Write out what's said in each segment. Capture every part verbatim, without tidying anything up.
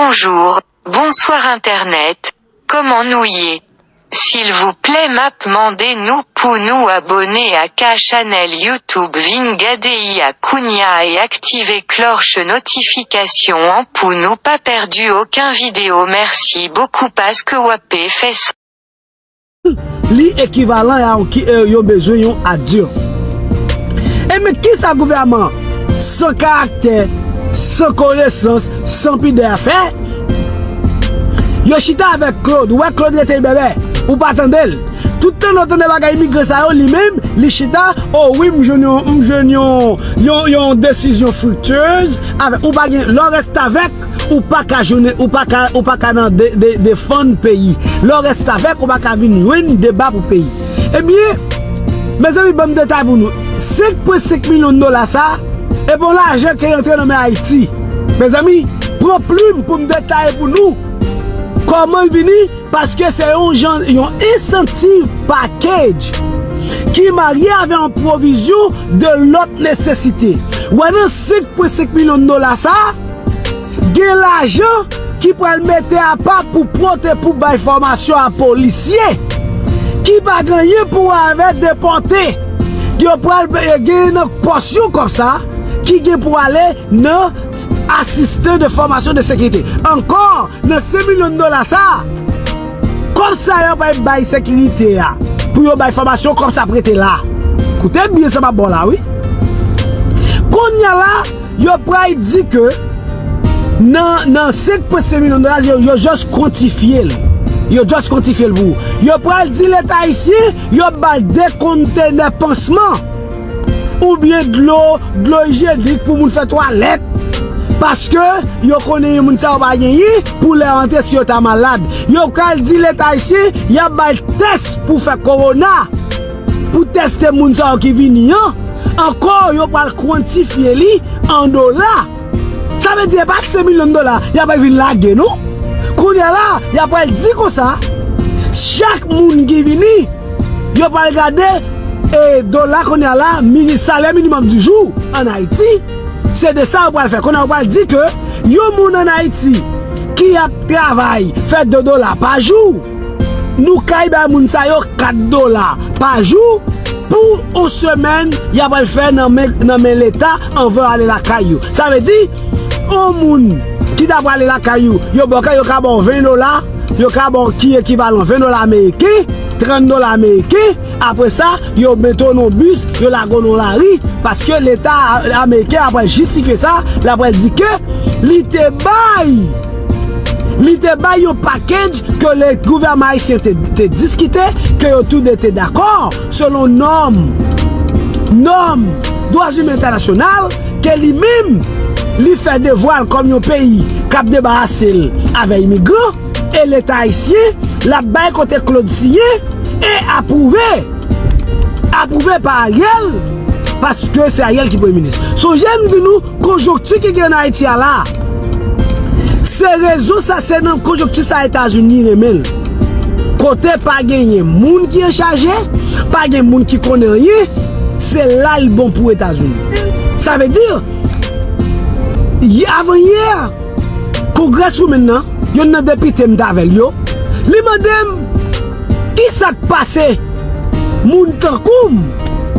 Bonjour, bonsoir internet, kòman nou ye? Silvouplè m ap mande nou pou nou abòne ak chanèl YouTube Vin Gade I A kounya e aktive klòch notifikasyon an pou nou pa pèdi okenn videyo. Mèsi bokou paske w ap fè sa. Li ekivalan a yon ki e, yo bezwen yon adilt. E men kisa gouvèman san karaktè, san konesans, san pidè a fè? Yo chita avèk Claude, ou wè Claude rete bèbè, ou pa tande l. Tout tan nou tande bagay imigran sa yo, li menm, li chita, o wi, m jwenn yon, m jwenn yon, yon, yon desizyon friktyez, avèk, ou pa gen, lè w restavèk, ou pa ka jwenn, ou pa ka, ou pa ka nan de, de, defann peyi. Lè w restavèk, ou pa ka vin jwenn deba pou peyi. Ebyen, mezanmi, ban m detay pou nou. Senk pwen senk milyon dola sa, e bon lajan ki rantre nan men Ayiti. Mezanmi, pran plim pou m detaye pou nou kòman l vini, paske se yon jan, yon incentive package ki marye avè yon pwovizyon de lòt nesesite. Wè nan senk pwen senk milyon dola sa, gen lajan ki pral mete apa pou pwote pou bay fòmasyon a polisye ki pa gen anyen pou wè avè depòte. Yo pral, eh, gen nan pòsyon kòb sa ki gen pou ale nan asistan de fòmasyon de sekirite. Ankò, nan senk milyon dola sa, kòb sa yo pral bay sekirite a pou yo bay fòmasyon, kòb sa ap rete la. Koute byen sa m ap ba w la, wi. Kounye a la, yo pral di ke nan, nan senk pwen senk milyon dola, yo, yo just kwantifye l. Yo just kwantifye l pou ou. Yo pral di Leta ayisyen, yo ba l de kontenè pansman. Oubyen dlo, dlo ijyenik pou moun fè twalèt. Paske yo konnen moun sa yo pa genyen pou lè yo antre si yo ta malad. Yo pral di Leta ayisyen, y ap ba l tès pou fè kowona. Pou tèste moun sa yo ki vini an, ankò yo pral kwantifye li an dola. Sa vle di, e pa senk milyon dola, y ap vin lage, non? Kounye a la, y ap pral di konsa, chak moun ki vini, yo pral gade, e dola kounye a la, mini, salè minimòm di jou ann Ayiti, se de sa yo pral fè. Kounye a yo pral di ke yon moun ann Ayiti ki ap travay, fè de dola pa jou, nou kay bay moun sa yo kat dola pa jou pou yon semèn y ap al fè nan men, nan men Leta anvan yo ale lakay yo. Sa vle di, yon moun ki ta prale lakay ou, yo ba w kay, yo ka ba w ven dola, yo ka ba w ki ekivalan ven dola ameriken, trant dola ameriken, apre sa, yo mete w nan bis, yo lage w nan lari, paske Leta ameriken ap pral jistifye sa, l ap pral di ke li te bay, li te bay yon package ke le gouvèman ayisyen te, te diskite, ke yo tou de te dakò, selon nòm, nòm dwa imen entènasyonal, ke li menm, li fè devwa l kòm yon peyi k ap debarase l avè imigran, e Leta ayisyen, l ap bay kote Claude siyen e apwouve, apwouve pa Ariel, paske se Ariel ki premye minis. Sonje m di nou, konjonkti ki gen ann Ayiti a la, se rezon sa, se nan konjonkti sa Etazini renmen l. Kote pa genyen moun ki anchaje, pa gen moun ki konnen anyen, se la l bon pou Etazini. Sa vle di, y-, avan yè, Congresswoman nan, youn nan depite m t avè l yo, li mande m, kisa k pase moun tankou m?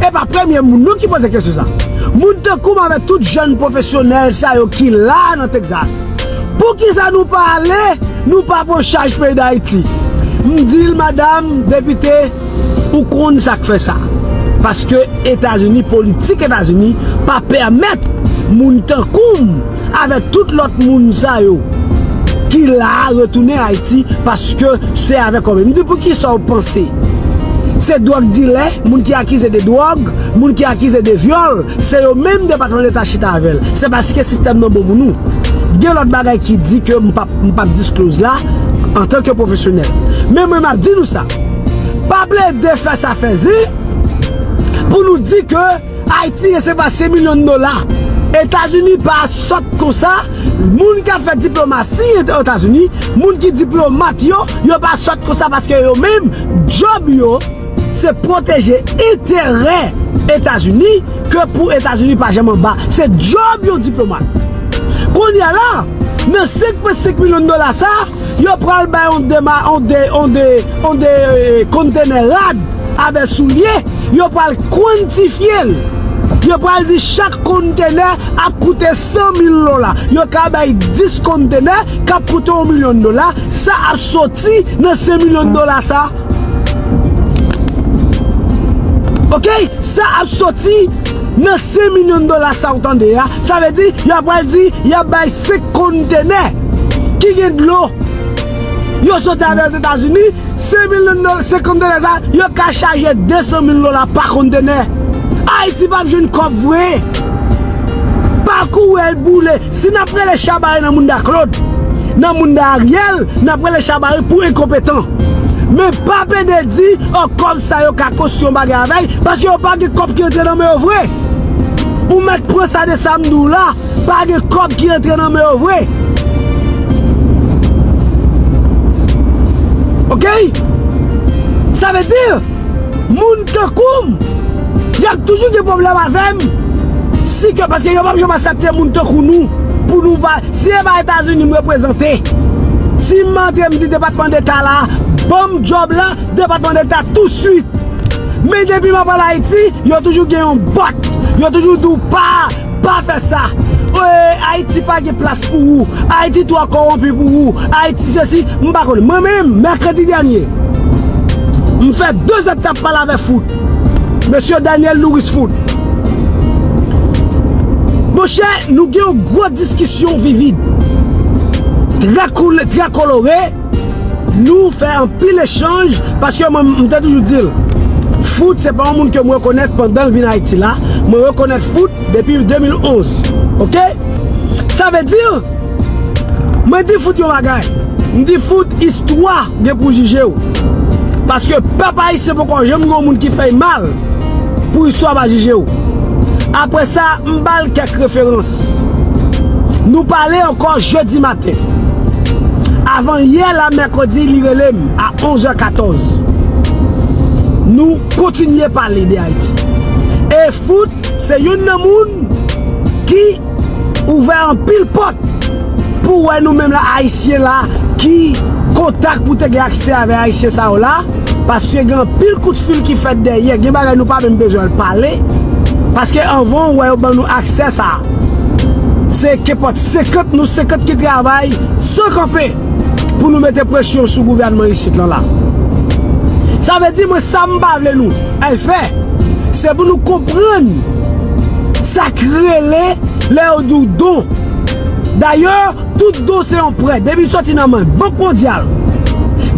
E pa premye moun non ki poze kesyon sa. Moun tankou m avèk tout jèn pwofesyonèl sa yo ki la nan Texas. Poukisa nou pa ale, nou pa pran chaj peyi Dayiti? M di l, madanm depite, ou konn sa k fè sa. Paske Etazini, politik Etazini pa pèmèt moun tankou m avèk tout lòt moun sa yo ki la a retounen Ayiti, paske se avèk kòb. M di, poukisa w panse se dwòg dilè, moun ki akize de dwòg, moun ki akize de vyòl, se yo menm Depatman Deta chita avè l? Se paske sistèm nan bon pou nou. Gen lòt bagay ki di ke m p ap, m p ap disclose la antanke pwofesyonèl. Men mwen, m ap di nou sa. Pa plede fè sa fè zen pou nou di ke Ayiti resevwa senk milyon dola. Etazini pa sòt konsa. Moun k ap fè diplomasi Etazini, moun ki diplomat yo, yo pa sòt konsa paske yo menm, djòb yo, se pwoteje enterè Etazini ke pou Etazini pa janm anba. Se djòb yon diplomat. Kounye a la, Nan senk pwen senk milyon dola sa, yo pral bay yon de, yon de, yon de, yon de, eh, kontenè rad avè soulye, yo pral kwantifye l. Yo pral di chak kontenè ap koute san mil dola. Yo ka bay dis kontenè k ap koute yon milyon dola. Sa ap soti nan senk milyon dola sa. Ok? Sa ap soti nan senk milyon dola sa w tande a. Sa vle di, y ap pral di, y ap bay senk kontenè ki gen dlo. Yo soti avè Ozetazini, senk milyon dola, senk kontenè sa, yo ka chaje de san mil dola pa kontenè. Ayiti p ap jwenn kòb vre. Pakou w ap boule. Si n ap rele Chabare nan mounda Claude, nan mounda Ariel, n ap rele Chabare pou enkonpetan. Men pa pede di, o, kòb sa yo ka konstwi yon bagay avè l, paske yo pa gen kòb ki antre nan men yo vre. Ou mèt pran sa de sa m di w la, pa gen kòb ki antre nan men yo vre. Ok? Sa vle di, moun tankou m, y ap toujou gen pwoblèm avè m. Si ke, paske yo p ap janm aksepte moun tankou nou, pou nou pa, si e pa Etazini m reprezante, si m antre m di Depatman Deta la, ban m djòb la, Depatman Deta touswit. Men depi m ap al Ayiti, yo toujou gen yon bòt. Yo toujou di w pa, pa fè sa. E, Ayiti pa gen plas pou ou. Ayiti twò kòwonpi pou ou. Ayiti sesi, m pa konnen. Mwen menm, mèkredi dènye, m fè de zè t ap pale avè Foot. Mesye Daniel Louis Foot. Monchè, nou gen yon gwo diskisyon vivid. Trè koul-, trè kolore. Nou fè anpil echanj, paske mwen, m te toujou di l, Foot se pa yon moun ke m rekonèt pandan l vin Ayiti la. Mwen rekonèt Foot depi de mil onz. Ok? Sa vle di, mwen di Foot yon bagay. M di Foot, istwa gen pou jije w. Paske pèp ayisyen poko janm gen yon moun ki fè l mal pou istwa pa jije w. Apre sa, m ba l kèk referans. Nou pale ankò jedi maten. Avan yè la, mèkredi, li rele m a onz è katòz. Nou kontinye pale de Ayiti. E Foot se youn nan moun ki ouvè anpil pòt pou wè nou menm la, Ayisyen la, ki kontak pou te gen aksè avè Ayisyen sa yo la, paske gen anpil kout fil ki fèt dèyè, gen bagay nou pa menm bezwen al pale, paske anvan w wè yo ban nou aksè sa, se kenpòt senkant nou senkant ki travay san kanpe pou nou mete presyon sou gouvènman isit lan la. Sa vle di, mwen, sa m pa vle nou al fè, se pou nou konprann sa k rele lè yo di w don. Dayè, tout don se yon prè. Depi l soti nan men Bank Mondyal,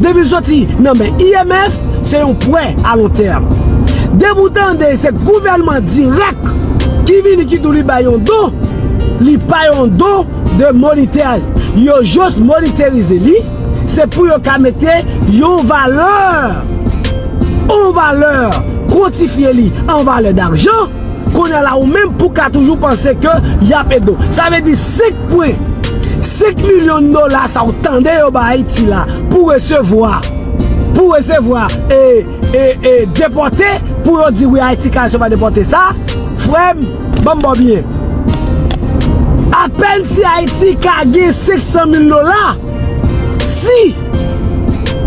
depi l soti nan men I M F, se yon prè a lon tèm. Depi w tande se gouvènman dirèk ki vini ki di w li bay yon don, li pa yon don de monitè. Yo jis moniterize li, se pou yo ka mete yon valè, yon valè, kwantifye li an valè dajan. Kounye a la, ou menm pou ka toujou panse ke y ap ede w. Sa vle di senk pwen senk milyon dola sa w tande yo ba Ayiti la pou resevwa, pou resevwa, e, e, e, depòte, pou yo di wi, Ayiti ka resevwa depòte sa, frè m, ban m ba w byen. Apèn si Ayiti ka gen senk san mil dola, si,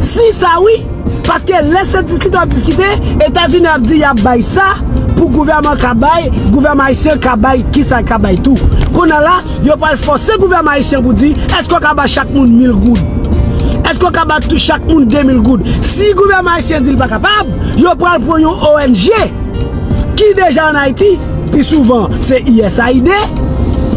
si sa wi, paske lè se diskite w ap diskite, Etazini ap di y ap bay sa pou gouvèman ka bay, gouvèman ayisyen ka bay, kisa l ka bay tou. Kounye a la, yo pral fòse gouvèman ayisyen pou di, èske w ka ba chak moun mil goud? Èske w ka ba tou chak moun de mil goud? Si gouvèman ayisyen di l pa kapab, yo pral pran yon O N G ki deja ann Ayiti, pi souvan se U S A I D.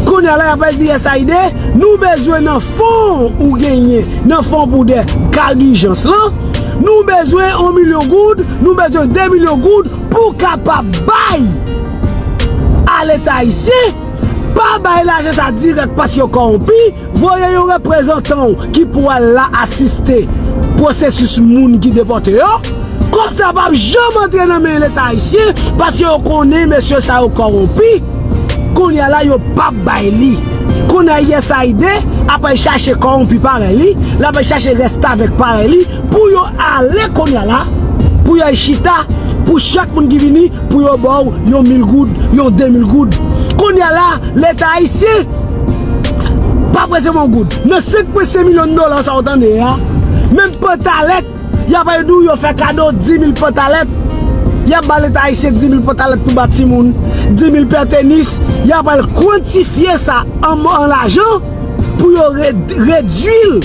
Kounye a la, y ap di U S A I D, nou bezwen nan fon ou genyen, nan fon pou de ka dijans lan, nou bezwen yon milyon goud, nou bezwen de milyon goud pou kapab bay a Leta ayisyen, pa bay lajan sa dirèk paske yo kòwonpi, voye yon reprezantan w ki pou al la asiste pwosesis moun ki depòte yo. Kòb sa p ap janm antre nan men Leta ayisyen paske yo konnen mesye sa yo kòwonpi. Kounye a la, yo p ap bay li. Kounye a, U S A I D ap al chache kòwonpi parèy li, l ap al chache restavèk parèy li pou yo ale kounye a la, pou yo al chita, pou chak moun ki vini, pou yo ba w yon mil goud, yon de mil goud. Kounye a la, Leta ayisyen p ap resevwa yon goud. Nan senk pwen senk milyon dola sa w tande a, menm pantalèt, y ap di w yo fè kado di mil pantalèt. Y ap ba Leta ayisyen di mil pantalèt pou ba timoun, di mil pè tenis. Y ap al kwantifye sa an, an lajan pou yo re-, redwi l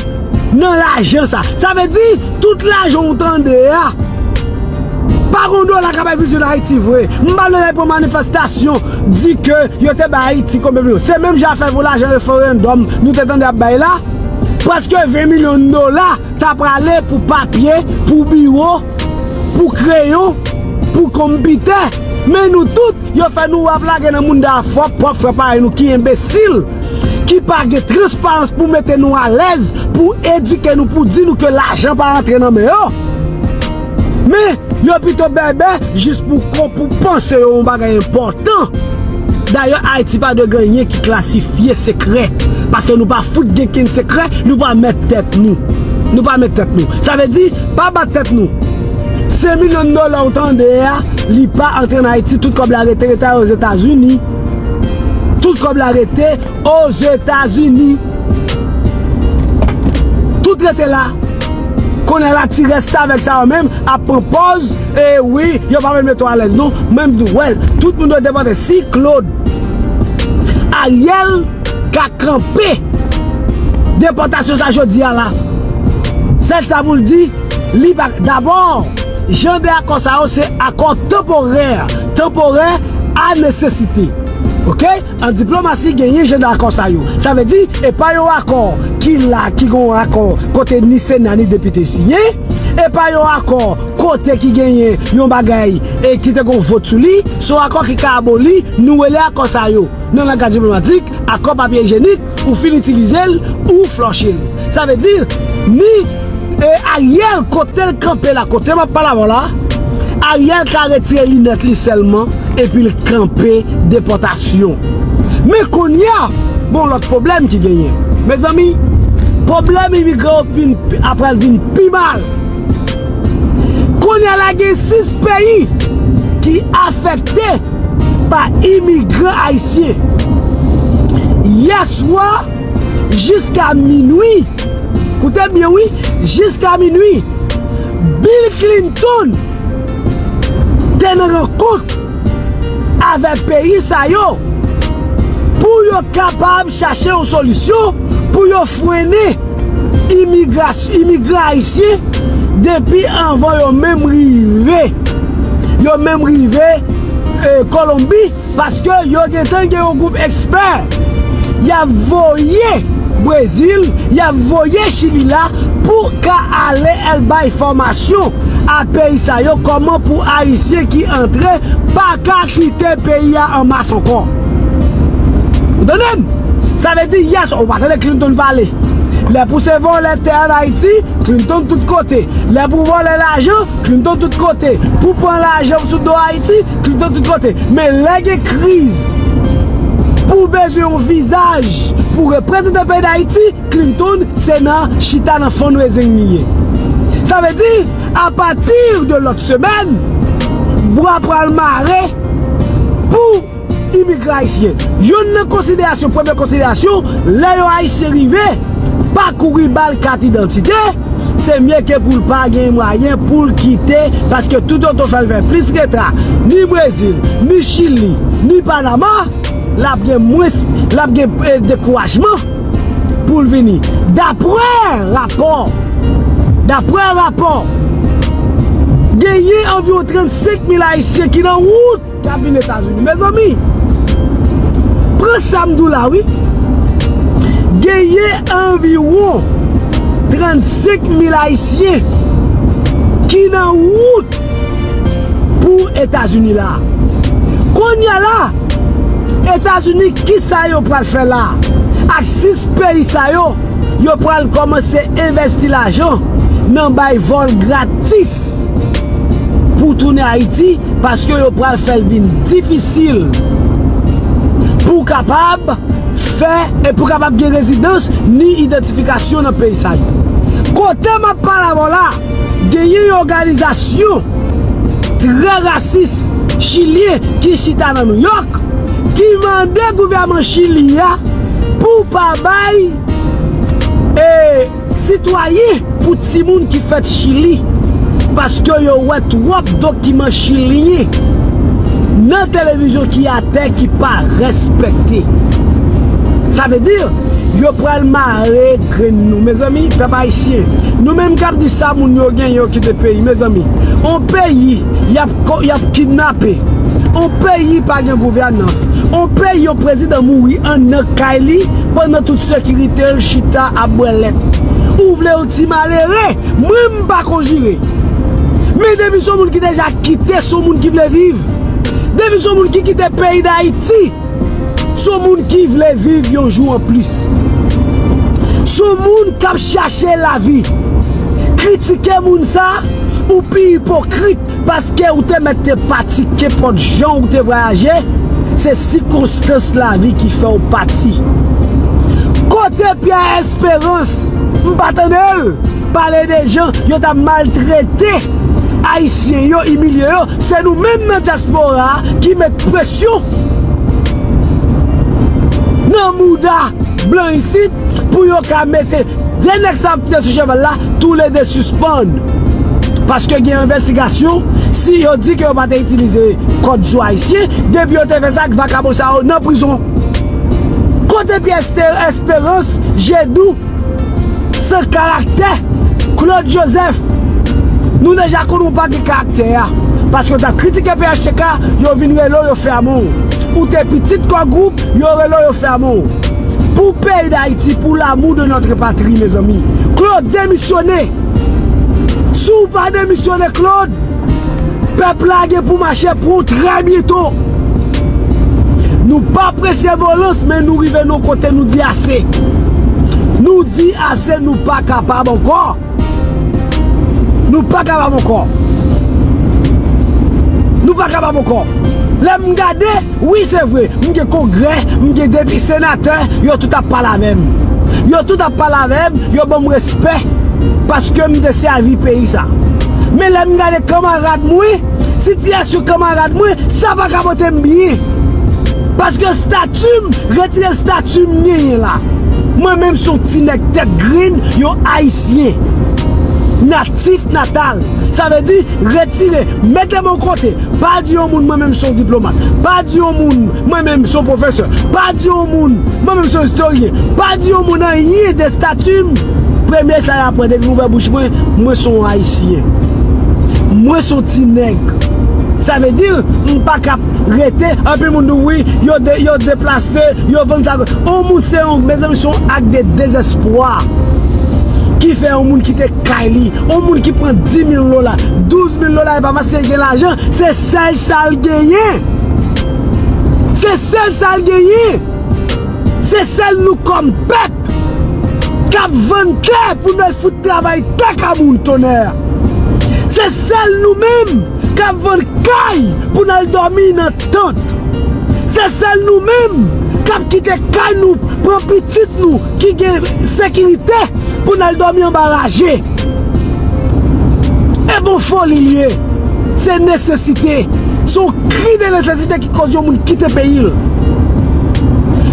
nan lajan sa. Sa vle di, tout lajan w tande a, pa gon dola k ap vin jwenn Ayiti vre. M pa vle pran manifestasyon, di ke yo te bay Ayiti konbyen milyon. Se menm jan afè pou lajan referandòm nou te tande ap bay la. Prèske ven milyon dola ta prale pou papye, pou biwo, pou kreyon, pou konpitè. Men nou tout, yo fè nou ap lage nan mounda a fò, pwòp frè parèy nou ki enbesil, ki pa gen transparans pou mete nou alèz, pou edike nou, pou di nou ke lajan pa rantre nan men yo. Men, yo pito bèbè jis pou, pou panse yo yon bagay enpòtan. Dayè, Ayiti pa dwe gen anyen ki klasifye sekrè. Paske nou pa fout gen kenn sekrè, nou pa mèt tèt nou. Nou pa mèt tèt nou. Sa vle di, pa bat tèt nou. Senk milyon dola w tande a, li pa antre an Ayiti, tout kòb la rete, rete Ozetazini. Tout kòb la rete Ozetazini. Tout rete la. Kounye a la, ti restavèk sa yo menm ap pran pòz. E wi, yo pa vle mete w alèz non. Menm di w, wè, tout moun dwe depòte. Si Claude Ariel ka kanpe depòtasyon sa jodi a la, sèl sa pou l di, li pa, dabò, jan de akò sa yo se akò tanporè, tanporè a nesesite. Oke? An diplomasi, genyen jan de akò sa yo. Sa vle di, e pa yon akò ki la, ki gon akò kote ni Sena, ni depite siyen. E pa yon akò kote ki genyen yon bagay e ki te gon vot sou li. Se yon akò ki ka aboli, nou rele akò sa yo, nan langaj diplomatik, akò papye ijyenik, ou fin itilize l, ou flòche l. Sa vle di, ni, e, Ariel, kote l kanpe la, kote m ap pale avè w la, Ariel ka retire linèt li sèlman, epi l kanpe depòtasyon. Men kounye a, gon lòt pwoblèm ki genyen. Mezanmi, pwoblèm imigran yo vin, apral vin pi mal. Kounye a la, gen sis peyi ki afekte pa imigran ayisyen. Yèswa, jiska minwi, koute byen wi, jiska minwi, Bill Clinton te nan rankont avèk peyi sa yo pou yo kapab chache yon solisyon pou yo frennen imigras-, imigran ayisyen depi anvan yo menm rive. Yo menm rive, e, Kolonbi, paske yo gentan gen yon gwoup ekspè y ap voye Brezil, y ap voye Chili la pou ka ale al bay fòmasyon a peyi sa yo, kòman pou Ayisyen ki antre pa ka kite peyi a an mas ankò. Ou tande m? Sa vle di, yès, ou pa tande Clinton pale. Lè pou se vòlè tè ann Ayiti, Clinton tout kote. Lè pou vòlè lajan, Clinton tout kote. Pou pran lajan sou do Ayiti, Clinton tout kote. Men lè gen kriz, pou bezwen yon vizaj pou reprezante peyi Dayiti, Clinton se nan chita nan fon rezeng li ye. Sa vle di, apati de lòt semèn, bwa pral mare pou imigran ayisyen. Youn nan konsiderasyon, premye konsiderasyon, lè yon Ayisyen rive, pa kouri ba l kat idantite, se mye ke pou l pa gen mwayen pou l kite, paske tout otan fè l fè plis reta, ni Brezil, ni Chili, ni Panama, l ap gen mwens, l ap gen, e, dekourajman pou l vini. Daprè rapò, daprè rapò, genyen anviwon trannsenk mil Ayisyen ki nan wout k ap vin Etazini. Mezanmi, pran sa m di w la, wi. Genyen anviwon trannsenk mil Ayisyen ki nan wout pou Etazini la. Kounye a la, Etazini, kisa yo pral fè la? Ak sis peyi sa yo, yo pral kòmanse envèsti lajan nan bay vòl gratis pou tounen Ayiti, paske yo pral fè l vin difisil pou kapab fè, e pou kapab gen rezidans ni idantifikasyon nan peyi sa yo. Kote m ap pale avè w la, genyen yon òganizasyon trè rasis chilyen ki chita nan Nouyòk, ki mande gouvènman Chili a pou pa bay e sitwayen pou timoun ki fèt Chili, paske yo wè twòp dokiman chilyen nan televizyon ki atè ki pa respekte. Sa vle di, yo pral mare grenn nou. Mezanmi, pèp ayisyen, nou menm k ap di sa, moun yo genyen yo kite peyi, mezanmi. On peyi y ap, y ap kidnape. On peyi pa gen gouvènans. On peyi yon prezidan mouri anndan kay li pandan tout sekirite l chita ap bwè lèt. Ou vle yon ti malere? Mwen m pa konjire. Men depi se yon moun ki deja kite, se yon moun ki vle viv. Depi se yon moun ki kite peyi Dayiti, se yon moun ki vle viv yon jou anplis. Se yon moun k ap chache lavi. Kritike moun sa, ou pi ipokrit paske ou te mèt te pati kenpòt jan ou te vwayaje, se sikonstans lavi ki fè w pati. Kote Pyè Esperans? M pa tande l pale de jan yo t ap maltrete Ayisyen yo, imilye yo. Se nou menm nan dyaspora a ki met presyon nan mouda blan isit pou yo ka mete de nèg sa yo ki te sou cheval la, toulede sispann. Paske gen envestigasyon, si yo di ke yo pa te itilize kòd sou Ayisyen, depi yo te fè sa, vakabon sa yo nan prizon. Kote Pyè Esperans, Jedou, san karaktè, Claude Joseph? Nou deja konn ou pa gen karaktè a. Paske w ta kritike P H T K, yo vin rele w, yo fèmen w. Ou te pitit Kò Gwoup, yo rele w, yo fèmen w. Pou peyi Dayiti, pour l'amour de notre patrie, mezanmi. Claude, demisyone. Si w pa demisyone, Claude, pèp la gen pou mache pou w trè byento. Nou pa apresye vyolans, men nou rive nan kote nou di ase. Nou di ase, nou pa kapab ankò. Nou pa kapab ankò. Nou pa kapab ankò. Lè m gade, wi, se vre, m gen kongrè, m gen depi senatè, yo tout ap pale avè m. Yo tout ap pale avè m, yo ban m respè, paske m te sèvi peyi sa. Men lè m gade kanmarad mwen, sitiyasyon kanmarad mwen, sa pa ka pote m byen. Paske stati m, retire stati m genyen la. Mwen menm se yon ti nèg tèt grenn, yon Ayisyen. Natif natal. Sa vle di, retire, mete m yon kote. Pa di yon moun, mwen menm se yon diplomat. Pa di yon moun, mwen menm se yon pwofesè. Pa di yon moun, mwen menm se yon istoryen. Pa di yon moun anyen de stati m. Premye sa y ap wè depi m ouvè bouch mwen, mwen se yon Ayisyen. Mwen se yon ti nèg. Sa vle di, m pa ka rete, anpil moun di wi, yo de, yo deplase, yo vann sa. On moun se yon, mezanmi, se yon ak de dezespwa ki fè yon moun kite kay li, yon moun ki pran dis mil dola, douz mil dola, e pa paske l gen lajan, se sèl sa l genyen. Se sèl sa l genyen. Se sèl nou kòm pèp k ap vann tè pou n al fout travay tè ka moun tonè. Se sèl nou menm k ap vann kay pou n al dòmi nan tant. Se sèl nou menm k ap kite kay nou, pran pitit nou ki gen sekirite pou n al dòmi anba raje. E bon foli l ye. Se nesesite. Se yon kri de nesesite ki koz yon moun kite peyi l.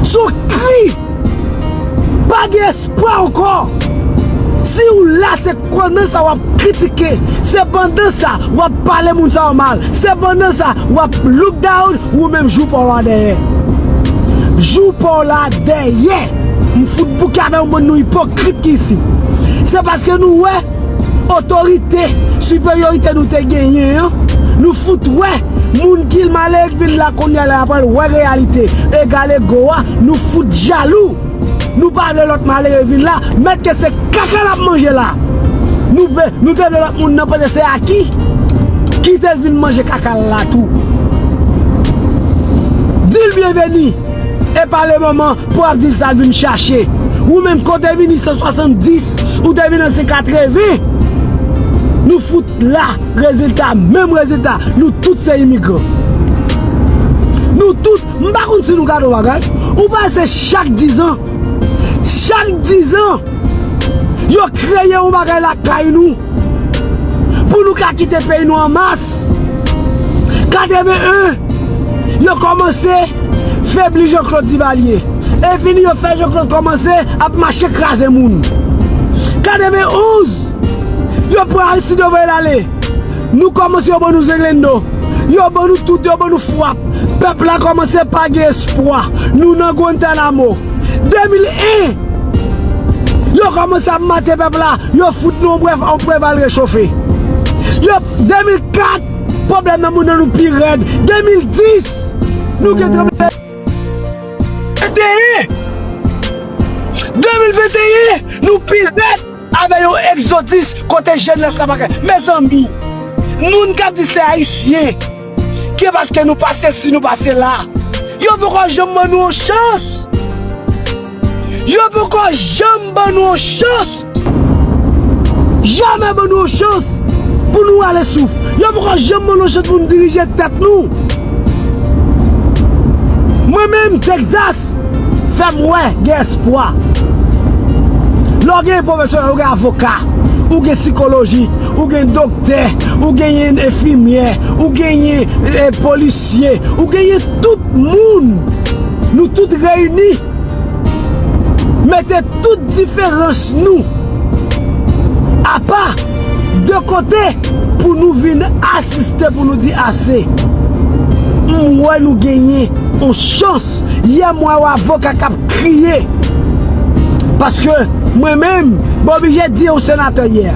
Se yon kri. Pa gen espwa ankò. Si w la, se pandan sa w ap kritike, se pandan sa w ap pale moun sa yo mal, se pandan sa w ap look down, ou menm jou pa w la dèyè. Jou pa w la dèyè. M fout bouke avè yon bann nou ipokrit ki isit. Se paske nou wè otorite, siperyorite nou te genyen an, nou fout wè moun ki malere k vin la kounye a la, y ap al wè reyalite egal ego a, nou fout jalou. Nou pa vle lòt malere vin la, mèt ke se kaka l ap manje la. Nou vle, nou te vle lòt moun nan, paske se aki ki te vin manje kaka l la tou. Di l byenveni. E pa le moman pou ap di sa l vin chache. Ou menm, kote vini san swasanndis, ou te vin an san katreven. Nou fout la, rezilta, menm rezilta. Nou tout se imigran. Nou tout, m pa konn si nou gade yon bagay. Ou pa se chak dizan. Chak dizan, yo kreye yon bagay lakay nou. Pou nou ka kite peyi nou an mas. Katreven en, yo kòmanse febli Jean Claude Duvalier. E fini yo fè Jean Claude kòmanse ap mache kraze moun. Katreven onz, yo pran Aristide, yo voye l ale. Nou kòmanse, yo ban nou zenglendo. Yo ban nou tout, yo ban nou fwap. Pèp la kòmanse pa gen espwa. Nou nan Guantanamo. De mil en, yo kòmanse ap mate pèp la. Yo fout nou on Preval rechofe. Yo, de mil kat, pwoblèm nan moun nan nou pi rèd. De mil dis, nou gen tranblemanntè. Venteyen, de mil venteyen, nou pi rèd avè yon egzodis kote jenès la pa ka. Mezanmi, nou n k ap di se Ayisyen, ki paske nou pase si nou pase la, yo poko janm ban nou yon chans. Yo poko janm ban nou yon chans. Jamè ban nou yon chans pou nou rale souf. Yo poko janm ban nou yon chans pou nou dirije tèt nou. Mwen menm, Texas fè m wè gen espwa. Lè w gen pwofesè, ou gen avoka, ou gen sikolojik, ou gen doktè, ou genyen enfimyè, ou genyen, eh, polisye, ou genyen tout moun. Nou tout reyini. Mete tout diferans nou apa de kote pou nou vin asiste, pou nou di ase. M wè nou genyen on chans. Yè m wè yon avoka k ap kriye. Paske mwen menm, m oblije di yon senatè yè.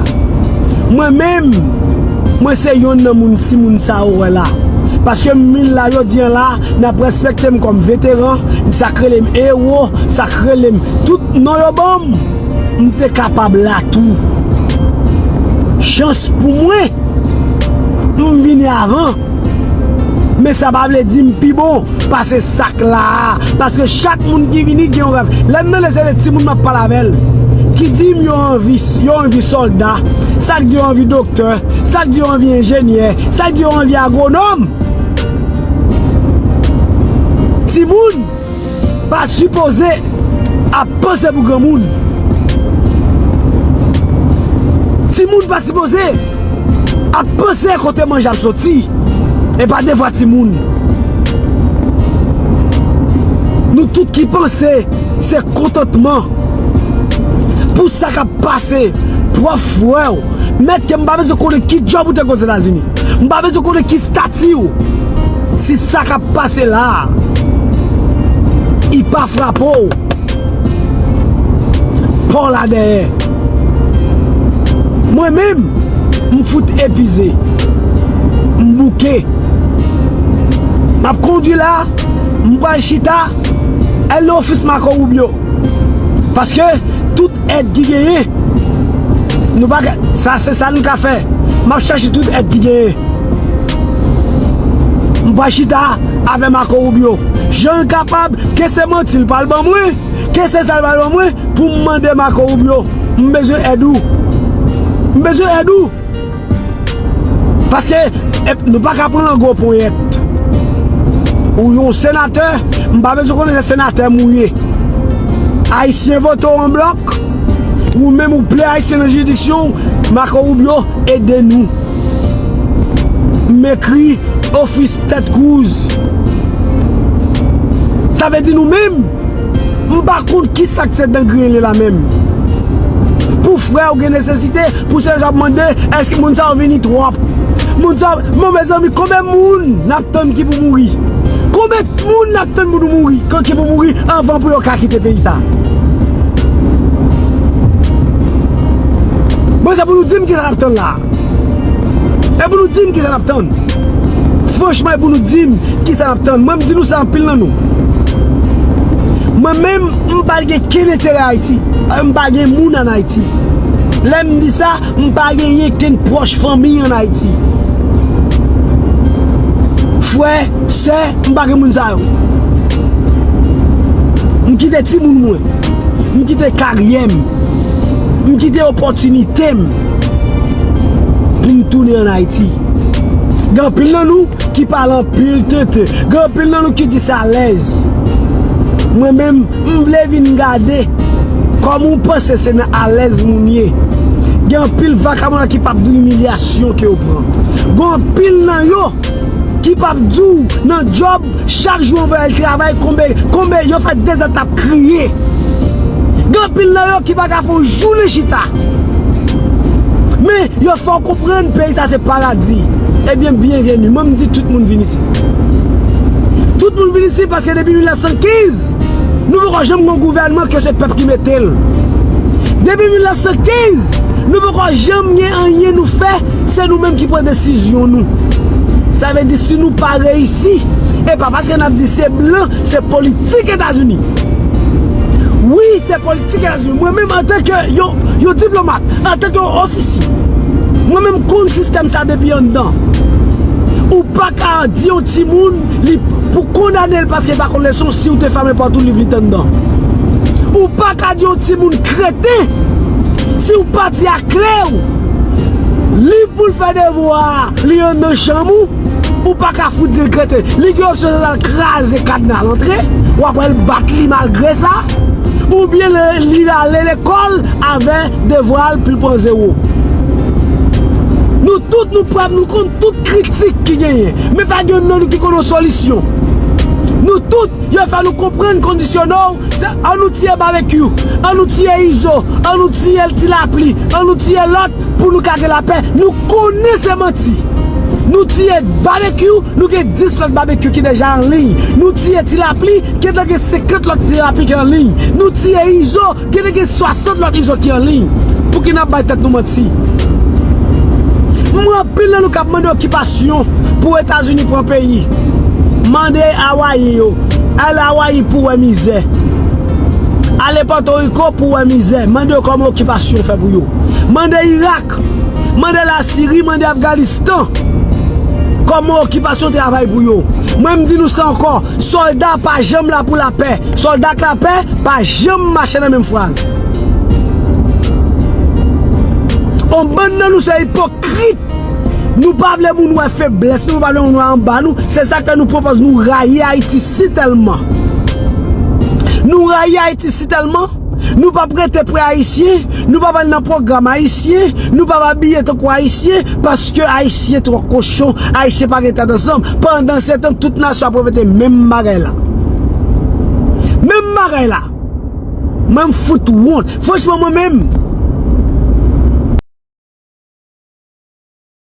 Mwen menm, mwen se yonn nan moun, timoun sa yo wè la. Paske m vin la jodi a la, n ap respekte m kòm veteran, sa k rele m ewo, sa k rele m tout non yo ban m, m te kapab la tou. Chans pou mwen, m vini avan. Men sa pa vle di m pi bon pase sa k la a. Paske chak moun ki vini gen yon rèv. Lè m tande se de timoun m ap pale avè l, ki di m yo anvi, yo anvi sòlda, sa k di yo anvi doktè, sa k di yo anvi enjenyè, sa k di yo anvi agwonòm. Timoun pa sipoze ap panse pou granmoun. Timoun pa sipoze ap panse kote manje ap soti. E pa devwa timoun. Nou tout ki panse se kontantman pou sa k ap pase, pwòf frè w, mèt ke m pa bezwen konnen ki djòb ou te gen Ozetazini. M pa bezwen konnen ki stati w. Si sa k ap pase la a, i pa frape w, pa w la dèyè. Mwen menm, m fout epize. M bouke. M ap kondwi la, m pral chita, al nan ofis Marco Rubio. Paske tout èd ki genyen, nou pa ka, sa se sa nou ka fè. M ap chache tout èd ki genyen. M pral chita avè Marco Rubio. Jan l kapab, ke se manti l pral ban mwen, ke se sa l pral ban mwen, pou m mande Marco Rubio. M bezwen èd ou. M bezwen èd ou. Paske, e, nou pa ka pran l an gwo ponyèt. Ou yon senatè, m pa bezwen konnen se senatè m ou ye. Ayisyen vote w an blòk, ou menm ou ple Ayisyen nan jiridiksyon w, Marco Rubio, ede nou. M ekri ofis Ted Cruz. Sa vle di nou menm, m pa konn ki sa k se dan griyen li la menm. Pou frè ou gen nesesite, pou sè sa ap mande, èske moun sa yo vini twòp? Moun sa, bon, mezanmi, konbyen moun n ap tann ki pou mouri? Konbyen moun n ap tann pou nou mouri, ki pou mouri anvan pou yo ka kite peyi sa? Bon, se pou nou di m ki sa n ap tann la. E pou nou di m ki sa n ap tann. Franchman, e pou nou di m ki sa n ap tann. Mwen, m di nou sa, anpil nan nou. Mwen menm, m pa gen kenn enterè Ayiti. M pa gen moun ann Ayiti. Lè m di sa, m pa genyen kenn pwòch fanmi ann Ayiti. Frè, sè, m pa gen moun sa yo. M kite timoun mwen. M kite karyè m. M kite opòtinite m pou m tounen ann Ayiti. Gen anpil nan nou ki pale anpil tenten. Gen anpil nan nou ki di se alèz. Mwen menm, m vle vin gade kòman w panse se nan alèz moun ye. Gen anpil vakabon la ki p ap di w imilyasyon ke yo pran. Gen anpil nan yo ki p ap di w nan djòb, chak jou yo voye al travay, konbe, konbe, yo fè dezè t ap kriye. Gen anpil nan yo ki pa ka fè yon jounen chita. Yo fè w konprann peyi sa se paradi. Ebyen, byenveni. Mwen, m di tout moun vin isit. Tout moun vin isit paske depi mil nèf san kenz, nou poko janm gen yon gouvènman ke se pèp ki mete l. Depi mil nèf san kenz, nou poko janm gen anyen nou fè, se nou menm ki pran desizyon nou. Sa vle di, si nou pa reyisi, e pa paske n ap di se blan, se politik Etazini. Wi, se politik Etazini. Mwen menm, antanke yon, yon diplomat, antanke yon ofisye, mwen menm konn sistèm sa depi anndan. Ou pa ka di yon timoun li pou kondane l paske li pa konn leson, si w te fèmen pòt ou, liv li t anndan. Ou pa ka di yon timoun kreten si w pati ak kle w, liv pou l fè devwa a, li anndan chanm ou. Ou pa ka fout di l kreten. Li gen opsyon sa l kraze kadna l antre, w ap wè l bat li malgre sa, oubyen li, li ale lekòl avè devwa l pou l pran zewo. Nou tout nou prèv, nou konn tout kritik ki genyen, men pa gen youn nan nou ki konn yon solisyon. Nou tout, yo fè nou konprann kondisyone w, se ann nou tiye Babekyou, ann nou tiye Izo, ann nou tiye Ti Lapli, ann nou tiye lòt pou nou ka gen lapè. Nou konnen se manti. Nou tiye Babekyou, nou gen dis lòt Babekyou ki deja an liy. Nou tiye Ti Lapli, gentan gen senkant lòt Ti Lapli ki an liy. Nou tiye Izo, gentan gen swasant lòt Izo ki an liy. Pouki n ap bay tèt nou manti? M wè anpil nan nou k ap mande okipasyon pou Etazini pran peyi. Mande Awayi yo. Al Awayi pou wè mizè. Ale Pòtoriko pou wè mizè. Mande yo kòman okipasyon fè pou yo. Mande Irak. Mande Lasiri, mande Afganistan. Kòman okipasyon travay pou yo? Mwen, m di nou sa ankò, sòlda pa janm la pou lapè. Sòlda ak lapè pa janm mache nan menm fraz. On bann nan nou se ipokrit. Nou pa vle moun wè feblès nou, nou pa vle moun wè anba nou. Se sa k fè nou pwopòz nou rayi Ayiti si tèlman. Nou rayi Ayiti si tèlman. Nou p ap rete pre Ayisyen, nou p ap al nan pwogram Ayisyen, nou p ap abiye tankou Ayisyen, paske Ayisyen twò kochon, Ayisyen pa gen tèt ansanm. Pandansetan, tout nasyon ap repete menm bagay la. Menm bagay la. Mwen, m fout wont. Franchman, mwen menm,